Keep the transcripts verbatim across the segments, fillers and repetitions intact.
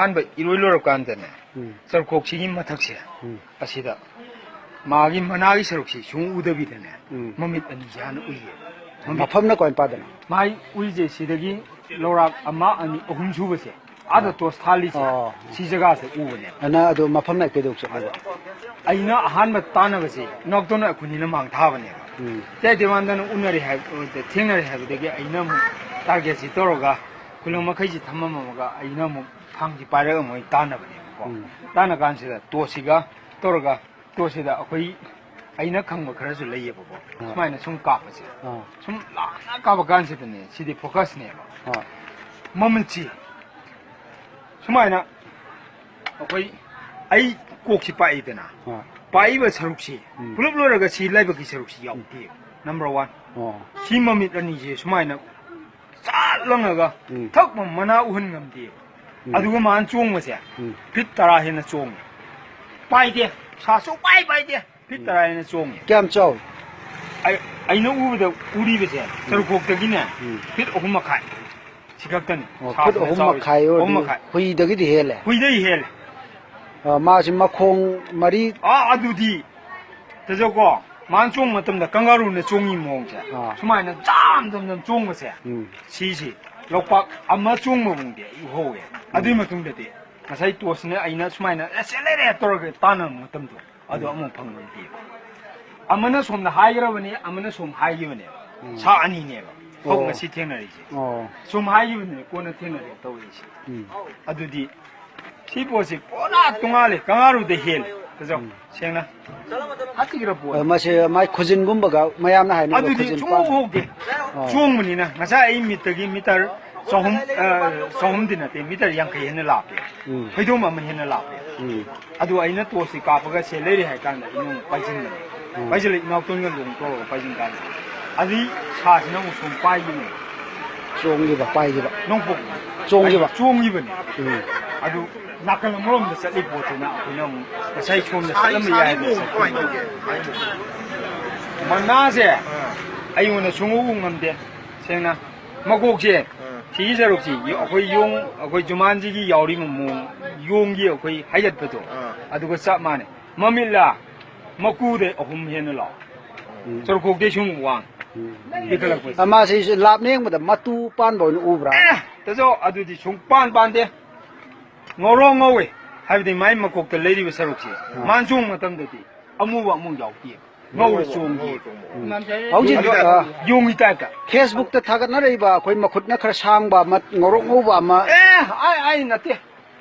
ꯑꯍꯥꯟꯕ ꯏꯔꯣꯏ ꯂꯣꯏꯔꯀꯥꯟꯗꯅꯦ, ꯎꯝ꯫ ꯆꯔꯨꯈꯣꯛꯁꯤꯒꯤ ꯃꯊꯛꯁꯦ, ꯎꯝ꯫ ꯑꯁꯤꯗ ꯃꯥꯒꯤ ꯃꯅꯥꯒꯤ ꯁꯔꯨꯛꯁꯤ ꯁꯨꯡꯎ ꯎꯗꯕꯤꯗꯅꯦ, ꯎꯝ꯫ ꯃꯃꯤꯠ ꯑꯅꯤꯁꯤ ꯍꯥꯟꯅ ꯎꯏꯌꯦ꯫ ꯃꯃꯤꯠ ꯃꯐꯝꯅ ꯀꯃꯥꯏꯅ ꯄꯥꯗꯅꯣ? ꯃꯥꯏ ꯎꯏꯁꯦ ꯁꯤꯗꯒꯤ ꯂꯧꯔꯥꯛ ꯑꯃ, ꯑꯅꯤ, ꯑꯍꯨꯝ ꯁꯨꯕꯁꯦ, ꯑꯥꯗ ꯑꯣ꯫ ꯇꯣꯁ ꯊꯥꯜꯂꯤꯁꯦ, ꯑꯣ꯫ ꯁꯤ ꯖꯒꯥꯁꯦ ꯎꯕꯅꯦꯕ꯫ ꯑꯗꯨꯅ ꯑꯗꯨ ꯃꯐꯝꯅ ꯀꯩꯗꯧ ꯆꯠꯂꯨꯕ? ꯑꯩꯅ ꯑꯍꯥꯟꯕ ꯇꯥꯟꯅꯕꯁꯦ ꯏꯅꯥꯎꯇꯣꯟ ꯑꯩꯈꯣꯏꯅꯤꯅ ꯃꯥꯡ ꯊꯥꯕꯅꯦꯕ꯫ ꯎꯝ꯫ ꯇꯦ ꯇꯦꯕꯥꯟꯗꯅ ꯎꯅꯔꯦ ꯍꯥꯏꯕ, ꯊꯦꯡꯅꯔꯦ ꯍꯥꯏꯕꯗꯒꯤ ꯑꯩꯅ ꯑꯃꯨꯛ ꯇꯥꯔꯒꯦꯠꯁꯤ ꯇꯧꯔꯒ ꯈꯨꯂꯪ ꯃꯈꯩꯁꯤ ꯊꯝꯃꯝꯃꯒ ꯑꯩꯅ ꯑꯃꯨꯛ ꯊꯥꯡꯁꯤ ꯄꯥꯏꯔꯒ ꯃꯣꯏ ꯇꯥꯟꯅꯕꯅꯦꯕꯀꯣ꯫ ꯎꯝ꯫ ꯇꯥꯟꯅ ꯀꯥꯟꯁꯤꯗ ꯇꯣꯁꯁꯤꯒ ꯇꯧꯔꯒ, ꯇꯣꯁꯁꯤꯗ ꯑꯩꯈꯣꯏ, ꯑꯩꯅ ꯈꯪꯕ ꯈꯔꯁꯨ ꯂꯩꯌꯦꯕꯀꯣ꯫ ꯑꯥ꯫ ꯁꯨꯃꯥꯏꯅ ꯁꯨꯝ ꯀꯥꯞꯄꯁꯦ꯫ ꯑꯥ꯫ ꯁꯨꯝ ꯂꯥꯞꯅ ꯀꯥꯞꯄ ꯀꯥꯟꯁꯤꯗꯅꯦ, ꯁꯤꯗꯤ ꯐꯣꯀꯁꯅꯦꯕ꯫ ꯑꯥ꯫ ꯃꯃꯤꯠꯁꯤ ꯁꯨꯃꯥꯏꯅ ꯑꯩꯈꯣꯏ, ꯑꯩ ꯀꯣꯛꯁꯤ ꯄꯥꯛꯏꯗꯅ, ꯑꯥ꯫ ꯄꯥꯛꯏꯕ ꯁꯔꯨꯛꯁꯤ ꯎꯝ꯫ ꯄꯨꯂꯞ ꯂꯣꯏꯔꯒ ꯁꯤ ꯂꯥꯏꯕꯛꯀꯤ ꯁꯔꯨꯛꯁꯤ ꯌꯥꯎꯗꯦ꯫ Number one. ꯑꯣ꯫ ꯁꯤ ꯃꯃꯤꯠ ꯑꯅꯤꯁꯦ ꯁꯨꯃꯥꯏꯅ ꯆꯥꯠ ꯂꯪꯉꯒ ꯎꯝ꯫ ꯊꯛ ꯃꯅꯥ ꯎꯍꯟ ꯉꯝꯗꯦꯕ꯫ ꯎꯝ꯫ ꯑꯗꯨꯒ ꯃꯥꯅ ꯆꯣꯡꯕꯁꯦ ꯎꯝ꯫ ꯐꯤꯠ ꯇꯔꯥ ꯍꯦꯟꯅ ꯆꯣꯡꯉꯦ꯫ ꯄꯥꯏꯗꯦ, ꯁꯥ ꯁꯨꯡꯄꯥꯏ ꯄꯥꯏꯗꯦ꯫ ꯐꯤꯠ ꯎꯝ꯫ ꯇꯔꯥ ꯍꯦꯟꯅ ꯆꯣꯡꯉꯦ꯫ ꯀꯌꯥꯝ ꯆꯥꯎꯏ? ꯑꯩ, ꯑꯩꯅ ꯎꯕꯗ ꯎꯔꯤꯕꯁꯦ ꯎꯝ꯫ ꯆꯔꯨꯈꯣꯛꯇꯒꯤꯅꯦ ꯎꯝ꯫ ꯐꯤꯠ ꯑꯍꯨꯝ ꯃꯈꯥꯏ꯫ ꯁꯤ ꯈꯛꯇꯅꯤ꯫ ꯑꯣ, ꯁꯥꯁꯤꯅ ꯐꯨꯠ ꯑꯍꯨꯝ ꯆꯥꯎꯔꯤꯁꯦ꯫ ꯃꯈꯥꯏ ꯑꯣꯏꯔꯗꯤ ꯑꯍꯨꯝ ꯃꯈꯥꯏ꯫ ꯍꯨꯏꯗꯒꯤꯗꯤ ꯍꯦꯜꯂꯦ? ꯍꯨꯏꯗꯒꯤ ꯍꯦꯜꯂꯦ꯫ ꯑ, ꯃꯥꯁꯤ ꯃꯈꯣꯡ ꯃꯔꯤ ꯑꯥ, ꯑꯗꯨꯗꯤ ꯇꯥꯖꯧꯀꯣ, ꯃꯥꯅ ꯆꯣꯡꯕ ꯃꯇꯝꯗ ꯀꯪꯒꯥꯔꯨꯅ ꯆꯣꯡꯉꯤ ꯃꯑꯣꯡꯁꯦ, ꯑꯥ꯫ ꯁꯨꯃꯥꯏꯅ ꯖꯥꯝ ꯖꯝ ꯖꯝ ꯆꯣꯡꯕꯁꯦ, ꯎꯝ꯫ ꯁꯤꯁꯤ ꯂꯧꯄꯥꯛ ꯑꯃ ꯆꯣꯡꯕ ꯐꯥꯎꯗꯤ ꯑꯩ ꯎꯍꯧꯋꯦ꯫ ꯑꯗꯨꯏ ꯎꯝ꯫ ꯃꯇꯨꯡꯗꯗꯤ ꯉꯁꯥꯏ ꯇꯣꯁꯁꯤꯅ ꯑꯩꯅ ꯁꯨꯃꯥꯏꯅ "ꯑꯦ, ꯁꯦ ꯂꯩꯔꯦ" ꯇꯧꯔꯒ ꯇꯥꯟꯅꯕ ꯃꯇꯝꯗꯣ, ꯑꯗꯣ ꯎꯝ꯫ ꯑꯃꯨꯛ ꯐꯪꯕ ꯅꯠꯇꯦꯕ꯫ ꯑꯃꯅ ꯁꯣꯝꯗ ꯍꯥꯏꯈ꯭ꯔꯕꯅꯤ, ꯑꯃꯅ ꯁꯣꯝ ꯍꯥꯏꯈꯤꯕꯅꯦꯕ꯫ ꯎꯝ꯫ ꯁꯥ ꯑꯅꯤꯅꯦꯕ꯫ ꯍꯧꯖꯤꯛ ꯑꯣ꯫ ꯉꯁꯤ ꯊꯦꯡꯅꯔꯤꯁꯦ꯫ ꯑꯣ꯫ ꯁꯣꯝ ꯍꯥꯏꯈꯤꯕꯅꯦ, ꯀꯣꯟꯅ ꯊꯦꯡꯅꯔꯦ ꯇꯧꯔꯤꯁꯦ꯫ ꯎꯝ꯫ ꯑꯗꯨꯗꯤ ꯁꯤ ꯄꯣꯠꯁꯤ ꯄꯨꯔꯥ ꯇꯣꯉꯥꯜꯂꯤ, ꯀꯪꯂꯥꯔꯨꯗꯩ ꯍꯦꯜꯂꯤ꯫ ꯐꯖꯧ, ꯎꯝ꯫ ꯁꯦꯡꯅ꯫ ꯍꯥꯠꯈꯤꯗ꯭ꯔ ꯄꯣꯠꯅꯤ꯫ ꯑ, ꯃꯁꯤ ꯃꯥꯏ ꯈꯨꯖꯤꯟꯒꯨꯝꯕꯒ ꯃꯌꯥꯝꯅ ꯍꯥꯏꯅꯕ ꯑꯗꯨꯗꯤ ꯈꯨꯖꯤꯟ ꯁꯨꯡꯎ ꯄꯥꯟ-, ꯎꯍꯧꯗꯦ꯫ ꯑꯣ꯫ ꯆꯣꯡꯕꯅꯤꯅ ꯉꯁꯥꯏ ꯑꯩ ꯃꯤꯠꯇꯒꯤ ꯃꯤꯇꯔ ꯆꯍꯨꯝ, ꯑ, ꯆꯍꯨꯝꯗꯤ ꯅꯠꯇꯦ, ꯃꯤꯇꯔ ꯌꯥꯡꯈꯩ ꯍꯦꯟꯅ ꯂꯥꯞꯄꯦ꯫ ꯎꯝ꯫ ꯐꯩꯗꯣꯝ ꯑꯃ ꯍꯦꯟꯅ ꯂꯥꯞꯄꯦ꯫ ꯎꯝ꯫ ꯑꯗꯨ ꯑꯩꯅ ꯇꯣꯁꯁꯤ ꯀꯥꯞꯄꯒ ꯁꯦ ꯂꯩꯔꯦ ꯍꯥꯏ ꯀꯥꯟꯗ ꯑꯩꯅ ꯑꯃꯨꯛ ꯄꯥꯏꯁꯤꯟꯕꯅꯦ꯫ ꯎꯝ꯫ ꯄꯥꯏꯁꯤꯜꯂ ꯏꯅꯥꯎꯇꯣꯟꯒ ꯂꯣꯡ ꯇꯧꯔꯒ ꯄꯥꯏꯁꯤꯟ ꯀꯥꯟꯗ ꯑꯗꯨꯏ ꯁꯥꯁꯤꯅ ꯑꯃꯨꯛ ꯁꯨꯝ ꯄꯥꯏꯈꯤꯕꯅꯦ꯫ ꯆꯣꯡꯈꯤꯕ, ꯄꯥꯏꯈꯤꯕ꯫ ꯅꯣꯡꯄꯣꯛ ꯆꯣꯡꯈꯤꯕ꯫ ꯆꯣꯡꯈꯤꯕꯅꯦ꯫ ꯎꯝ꯫ ꯑꯗꯨ ꯅꯥꯀꯜ ꯑꯃꯔꯣꯝꯗ ꯆꯠꯂꯤ ꯄꯣꯠꯇꯨꯅ ꯑꯩꯈꯣꯏꯅ ꯑꯃꯨꯛ ꯉꯁꯥꯏ ꯁꯣꯝꯗ ꯆꯠꯂꯝꯕ ꯌꯥꯏ ꯍꯥꯏꯕ ꯁꯛꯇꯨ꯫ ꯃꯅꯥꯁꯦ ꯑꯥ꯫ ꯑꯩꯉꯣꯟꯗ ꯁꯨꯡꯎ ꯎ ꯉꯝꯗꯦ꯫ ꯁꯦꯡꯅ ꯃꯀꯣꯛꯁꯦ ꯑꯥ꯫ ꯁꯤꯒꯤ ꯁꯔꯨꯛꯁꯤ ꯑꯩꯈꯣꯏ ꯌꯣꯡ, ꯑꯩꯈꯣꯏ ꯖꯨꯃꯥꯟꯖꯤꯒꯤ ꯌꯥꯎꯔꯤꯕ ꯃꯑꯣꯡ, ꯌꯣꯡꯒꯤ ꯑꯩꯈꯣꯏ ꯍꯥꯏꯒꯠꯄꯗꯣ, ꯑꯥ꯫ ꯑꯗꯨꯒ ꯆꯞ ꯃꯥꯟꯅꯩ꯫ ꯃꯃꯤꯠꯂꯥ ꯃꯀꯨꯗꯩ ꯑꯍꯨꯝ ꯍꯦꯟꯅ ꯂꯥꯎ꯫ ꯎꯝ꯫ ꯆꯨꯔꯨꯈꯣꯛꯇꯩ ꯁꯨꯝ ꯋꯥꯡ꯫ ꯎꯝ꯫ ꯄꯤꯈꯠꯂꯛꯄꯁꯦ꯫ ꯑꯃ ꯁꯤꯁꯨ ꯂꯥꯞꯅ ꯌꯦꯡꯕꯗ ꯃꯇꯨ ꯄꯥꯟꯕ ꯑꯣꯏꯅ ꯎꯕ꯭ꯔꯥ? ꯑꯦ, ꯇꯥꯖꯧ, ꯑꯗꯨꯗꯤ ꯁꯨꯡ ꯄꯥꯟ ꯄꯥꯟꯗꯦ꯫ ꯉꯧꯔꯣꯛ ꯉꯧꯋꯦ꯫ ꯍꯥꯏꯕꯗꯤ ꯃꯥꯏ ꯃꯀꯣꯛꯇ ꯂꯩꯔꯤꯕ ꯁꯔꯨꯛꯁꯦ, ꯑꯥ꯫ ꯃꯥꯟ ꯆꯣꯡ ꯃꯇꯝꯗꯗꯤ ꯑꯃꯨꯕ ꯑꯃꯨꯛ ꯌꯥꯎꯗꯦꯕ꯫ ꯉꯧꯔ ꯆꯣꯡꯉꯤ꯫ ꯉꯧꯔ ꯆꯣꯡꯕ꯫ ꯎꯝ꯫ ꯍꯧꯖꯤꯛ, ꯑꯗꯨꯒ ꯑ, ꯌꯣꯡꯒꯤ ꯇꯥꯏꯞꯇ꯫ Facebook ꯇ ꯊꯥꯒꯠꯅꯔꯛꯏꯕ ꯑꯩꯈꯣꯏ ꯃꯈꯨꯠꯅ ꯈꯔ ꯁꯥꯡꯕ ꯑꯃ, ꯉꯧꯔꯣꯛ ꯉꯧꯕ ꯑꯃ꯫ ꯑꯦ, ꯑꯩ, ꯑꯩ ꯅꯠꯇꯦ꯫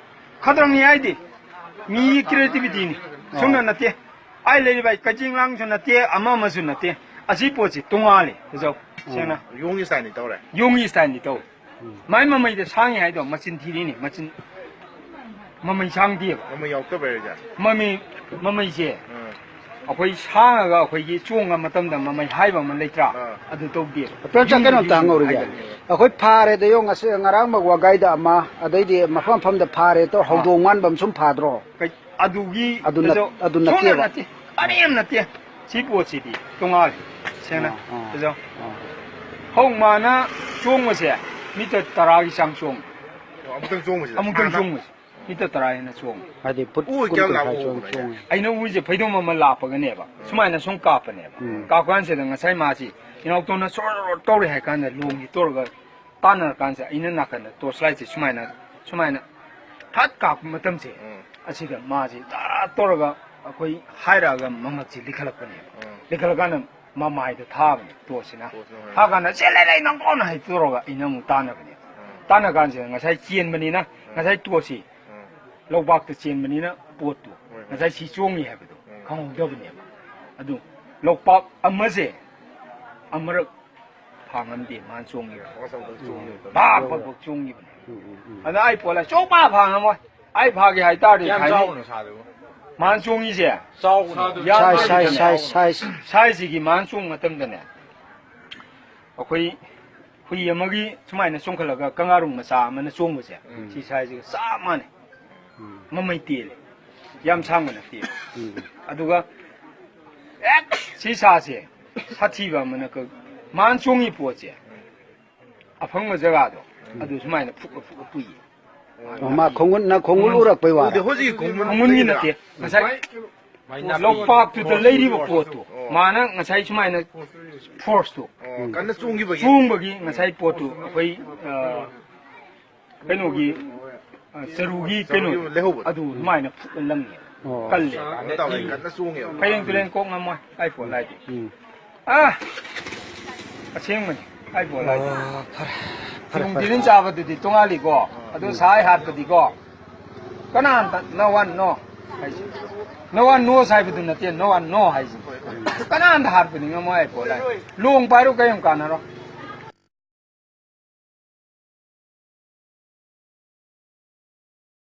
ꯈꯗ꯭ꯔꯪꯅꯤ ꯍꯥꯏꯗꯤ꯫ ꯃꯤꯒꯤ creativity ꯅꯤ꯫ ꯑ꯫ ꯁꯨꯝꯅ ꯅꯠꯇꯦ꯫ ꯑꯩ ꯂꯩꯔꯤꯕ ꯑꯩ ꯀꯛꯆꯤꯡ ꯂꯥꯡꯁꯨ ꯅꯠꯇꯦ, ꯑꯃ ꯑꯃꯁꯨ ꯅꯠꯇꯦ꯫ ꯑꯁꯤ ꯄꯣꯠꯁꯤ ꯇꯣꯉꯥꯜꯂꯤ, ꯇꯥꯖꯧ꯫ ꯁꯦꯡꯅ꯫ ꯌꯣꯡꯒꯤ style ꯅꯤ ꯇꯧꯔꯦ꯫ ꯌꯣꯡꯒꯤ style ꯅꯤ ꯇꯧꯔꯦ꯫ ꯎꯝ꯫ ꯃꯥꯏ ꯃꯃꯩꯗ ꯁꯥꯡꯉꯤ ꯍꯥꯏꯗꯣ ꯃꯆꯤꯟ ꯊꯤꯔꯤꯅꯤ, ꯃꯆꯤꯟ꯫ ꯃꯃꯩ ꯁꯥꯡꯗꯦꯕ꯫ ꯃꯃꯩ ꯌꯥꯎꯗꯕꯩꯔ ꯖꯥꯠ? ꯃꯃꯩ, ꯃꯃꯩꯁꯦ ꯎꯝ꯫ ꯑꯩꯈꯣꯏ ꯁꯥꯡꯉꯒ ꯑꯩꯈꯣꯏꯒꯤ ꯆꯣꯡꯕ ꯃꯇꯝꯗ ꯃꯃꯩ ꯍꯥꯏꯕ ꯑꯃ ꯂꯩꯇ꯭ꯔꯥ? ꯑꯥ꯫ ꯑꯗꯨ ꯇꯧꯗꯦꯕ꯫ ꯄ꯭ꯔꯦꯝꯆꯟ, ꯀꯩꯅꯣꯝꯇ ꯍꯪꯍꯧꯔꯤꯒꯦ꯫ ꯍꯥꯏꯒꯠꯂꯦꯕ꯫ ꯑꯩꯈꯣꯏ ꯐꯥꯔꯦꯗ ꯌꯣꯡ ꯉꯁꯤ ꯉꯔꯥꯡꯃꯛ ꯋꯥꯒꯥꯏꯗ ꯑꯃ, ꯑꯗꯩꯗꯤ ꯃꯐꯝ ꯃꯐꯝꯗ ꯐꯥꯔꯦ ꯇꯧ ꯑꯥ꯫ ꯍꯧꯗꯣꯡ ꯃꯥꯟꯕ ꯑꯃ ꯁꯨꯝ ꯐꯥꯗ꯭ꯔꯣ? ꯀꯩ-, ꯑꯗꯨꯒꯤ ꯑꯗꯨ ꯅꯠ-, ꯇꯥꯖꯧ, ꯑꯗꯨ ꯁꯨꯡꯅ ꯅꯠꯇꯦꯕ꯫ ꯅꯠꯇꯦ꯫ ꯀꯔꯤꯝ ꯅꯠꯇꯦ꯫ ꯁꯤ ꯄꯣꯠꯁꯤꯗꯤ ꯇꯣꯉꯥꯜꯂꯤ꯫ ꯁꯦꯡꯅ꯫ ꯑꯥ, ꯑꯥ, ꯇꯥꯖꯧ꯫ ꯑꯥ꯫ ꯍꯧꯖꯤꯛ ꯃꯥꯅ ꯆꯣꯡꯕꯁꯦ meter ꯇꯔꯥꯒꯤ ꯆꯥꯡ ꯆꯣꯡꯉꯤ꯫ ꯑꯣ, ꯑꯃꯨꯛꯇꯪ ꯆꯣꯡꯕꯁꯤꯗ? ꯑꯃꯨꯛꯇꯪ ꯁꯥꯟꯅ-, ꯆꯣꯡꯕꯁꯦ꯫ Meter ꯇꯔꯥ ꯍꯦꯟꯅ ꯆꯣꯡꯉꯤ꯫ ꯍꯥꯏꯗꯤ ꯐꯨꯠ ꯎ, ꯀꯨꯟ, ꯀꯌꯥꯝ ꯀꯨꯟꯊ꯭ꯔꯥ ꯂꯥꯞꯄ ꯆꯣꯡ-, ꯎꯕꯅꯣ ꯍꯥꯏꯁꯦ? ꯆꯣꯡꯉꯤ꯫ ꯑꯩꯅ ꯎꯔꯤꯁꯦ ꯐꯩꯗꯣꯝ ꯑꯃ ꯂꯥꯞꯄꯒꯅꯦꯕ꯫ ꯎꯝ꯫ ꯁꯨꯃꯥꯏꯅ ꯁꯨꯝ ꯀꯥꯞꯄꯅꯦꯕ꯫ ꯎꯝ꯫ ꯀꯥꯞꯄ ꯀꯥꯟꯁꯤꯗ ꯉꯁꯥꯏ ꯃꯥꯁꯤ ꯏꯅꯥꯎꯇꯣꯟꯅ ꯁꯣꯔ ꯁꯣꯔ ꯇꯧꯔꯦ ꯍꯥꯏ ꯀꯥꯟꯗ ꯂꯣꯡꯁꯤ ꯇꯧꯔꯒ ꯇꯥꯟꯅꯔ ꯀꯥꯟꯁꯤꯗ ꯑꯩꯅ ꯅꯥꯀꯟꯗ torch light ꯁꯦ ꯁꯨꯃꯥꯏꯅ, ꯁꯨꯃꯥꯏꯅ ꯐꯠ ꯀꯥꯞꯄ ꯃꯇꯝꯁꯦ, ꯎꯝ꯫ ꯑꯁꯤꯗ ꯃꯥꯁꯤ ꯖꯔ ꯇꯧꯔꯒ ꯑꯩꯈꯣꯏ ꯍꯥꯏꯔꯛꯑꯒ ꯃꯉꯛꯁꯤ ꯂꯤꯈꯠꯂꯛꯄꯅꯦꯕ꯫ ꯎꯝ꯫ ꯂꯤꯈꯠꯂꯀꯥꯟꯗ ꯃꯃꯥꯏꯗ ꯊꯥꯕꯅꯦ torch ꯁꯤꯅ꯫ Torch ꯁꯤꯅ ꯍꯣꯏ꯫ ꯊꯥ ꯀꯥꯟꯗ "ꯁꯦ ꯂꯩ ꯂꯩ ꯅꯪ ꯀꯣꯟꯅ" ꯍꯥꯏ ꯇꯧꯔꯒ ꯑꯩꯅ ꯑꯃꯨꯛ ꯇꯥꯟꯅꯕꯅꯦ꯫ ꯎꯝ꯫ ꯇꯥꯟꯅ ꯀꯥꯟꯁꯤꯗ ꯉꯁꯥꯏ ꯆꯦꯟꯕꯅꯤꯅ, ꯎꯝ꯫ ꯉꯁꯥꯏ torch ꯁꯤ ꯎꯝ꯫ ꯂꯧꯕꯥꯛꯇ ꯆꯦꯟꯕꯅꯤꯅ ꯄꯣꯠꯇꯨ ꯍꯣꯏ, ꯍꯣꯏ꯫ ꯉꯁꯥꯏ ꯁꯤ ꯆꯣꯡꯉꯤ ꯍꯥꯏꯕꯗꯣ ꯎꯝ꯫ ꯈꯪꯍꯧꯗꯕꯅꯦꯕ꯫ ꯑꯗꯨ ꯂꯧꯄꯥꯛ ꯑꯃꯁꯦ ꯑꯃꯔꯛ ꯐꯥ ꯉꯝꯗꯦ ꯃꯥꯅ ꯆꯣꯡꯉꯤꯕ꯫ ꯃꯥꯁ ꯑꯃꯨꯛꯇꯪ ꯆꯣꯡꯉꯤꯕ꯫ ꯚꯥꯛ ꯚꯛ ꯚꯛ ꯆꯣꯡꯉꯤꯕꯅꯦ꯫ ꯎꯝ, ꯎꯝ, ꯎꯝ꯫ ꯑꯗ ꯑꯩ ꯄꯣꯠꯂ ꯆꯣꯡ ꯐꯥ ꯐꯥ ꯉꯝꯃꯣꯏ꯫ ꯑꯩ ꯐꯥꯒꯦ ꯍꯥꯏꯇꯥꯔꯗꯤ ꯀꯌꯥꯝ ꯊꯥꯏꯅ ꯆꯥꯎꯕꯅꯣ ꯁꯥꯗꯨꯕꯨ? ꯃꯥꯅ ꯆꯣꯡꯉꯤꯁꯦ꯫ ꯆꯥꯎꯕꯅꯦ꯫ ꯌꯥꯝ size, size, ꯆꯥꯎꯕꯅꯦ꯫ Size, size꯫ Size ꯁꯤꯒꯤ ꯃꯥꯅ ꯆꯣꯡꯕ ꯃꯇꯝꯗꯅꯦ, ꯑꯩꯈꯣꯏ ꯍꯨꯏ ꯑꯃꯒꯤ ꯁꯨꯃꯥꯏꯅ ꯆꯣꯡꯈꯠꯂꯒ ꯀꯪꯉꯥꯔꯨ ꯃꯆꯥ ꯑꯃꯅ ꯆꯣꯡꯕꯁꯦ, ꯎꯝ꯫ ꯁꯤ size ꯁꯤꯒ ꯆꯞ ꯃꯥꯟꯅꯩ꯫ ꯎꯝ꯫ ꯃꯃꯩ ꯇꯦꯜꯂꯦ꯫ ꯌꯥꯝ ꯁꯥꯡꯕ ꯅꯠꯇꯦ꯫ ꯎꯝ꯫ ꯑꯗꯨꯒ ꯍꯦꯛ ꯁꯤ ꯁꯥꯁꯦ ꯁꯥꯊꯤꯕ ꯑꯃꯅ ꯀ-, ꯃꯥꯅ ꯆꯣꯡꯉꯤ ꯄꯣꯠꯁꯦ, ꯑꯐꯪꯕ ꯖꯒꯥꯗꯣ ꯑꯗꯨ ꯁꯨꯃꯥꯏꯅ ꯐꯨꯛꯑ ꯐꯨꯛꯑ ꯄꯨꯏꯌꯦ꯫ ꯑꯣ, ꯃꯥ ꯈꯣꯡꯒꯨꯟ, ꯅ ꯈꯣꯡꯒꯨꯟ ꯎꯔꯛꯄꯩ ꯋꯥꯅꯤ꯫ ꯈꯣꯡꯒꯨꯟꯒꯤ ꯅꯠꯇꯦ, ꯉꯁꯥꯏ ꯂꯣꯛꯄꯥꯛꯇꯨꯗ ꯂꯩꯔꯤꯕ ꯄꯣꯠꯇꯣ ꯃꯥꯅ ꯉꯁꯥꯏ ꯁꯨꯃꯥꯏꯅ ꯐꯣꯔꯁꯇꯣ ꯀꯟꯅ ꯆꯣꯡꯈꯤꯕꯒꯤ꯫ ꯆꯣꯡꯕꯒꯤ ꯉꯁꯥꯏ ꯄꯣꯠꯇꯨ ꯑꯩꯈꯣꯏ, ꯑ, ꯀꯩꯅꯣꯒꯤ, ꯑ, ꯆꯔꯨꯒꯤ ꯀꯩꯅꯣ ꯂꯩꯍꯧꯕꯗꯣ꯫ ꯑꯗꯨ ꯑꯗꯨꯃꯥꯏꯅ ꯐꯨꯠꯂ ꯂꯪꯉꯦ꯫ ꯑꯣ꯫ ꯀꯜꯂꯦ꯫ ꯀꯟꯅ ꯇꯧꯋꯦ, ꯀꯟꯅ ꯆꯣꯡꯉꯦꯕ꯫ ꯐꯌꯦꯡ ꯇꯨꯔꯦꯟ ꯀꯣꯛ ꯉꯝꯃꯣꯏ ꯂꯥꯏ ꯄꯣꯠ ꯂꯥꯏꯗꯤ꯫ ꯎꯝ꯫ ꯑ, ꯑꯁꯦꯡꯕꯅꯤ ꯂꯥꯏ ꯄꯣꯠ ꯂꯥꯏꯗꯤ꯫ ꯑꯣ, ꯐꯔꯦ, ꯐꯔꯦ, ꯌꯨꯝ ꯐꯔꯦ꯫ ꯗꯤꯂꯤꯟ ꯆꯥꯕꯗꯨꯗꯤ ꯇꯣꯉꯥꯜꯂꯤꯀꯣ꯫ ꯑꯗꯨ ꯁꯥꯏ ꯍꯥꯠꯄꯗꯤꯀꯣ꯫ ꯀꯅꯥꯝꯇ no one no ꯍꯥꯏꯁꯦ꯫ No one knows ꯍꯥꯏꯕꯗꯨ ꯅꯠꯇꯦ, no one no ꯍꯥꯏꯁꯦ꯫ ꯀꯅꯥꯝꯇ ꯍꯥꯠꯄꯗꯤ ꯉꯝꯃꯣꯏ ꯍꯥꯏ ꯄꯣꯠ ꯂꯥꯏ꯫ ꯂꯣꯡ ꯄꯥꯏꯔꯨ ꯀꯔꯤꯝ ꯀꯥꯟꯅꯔꯣꯏ꯫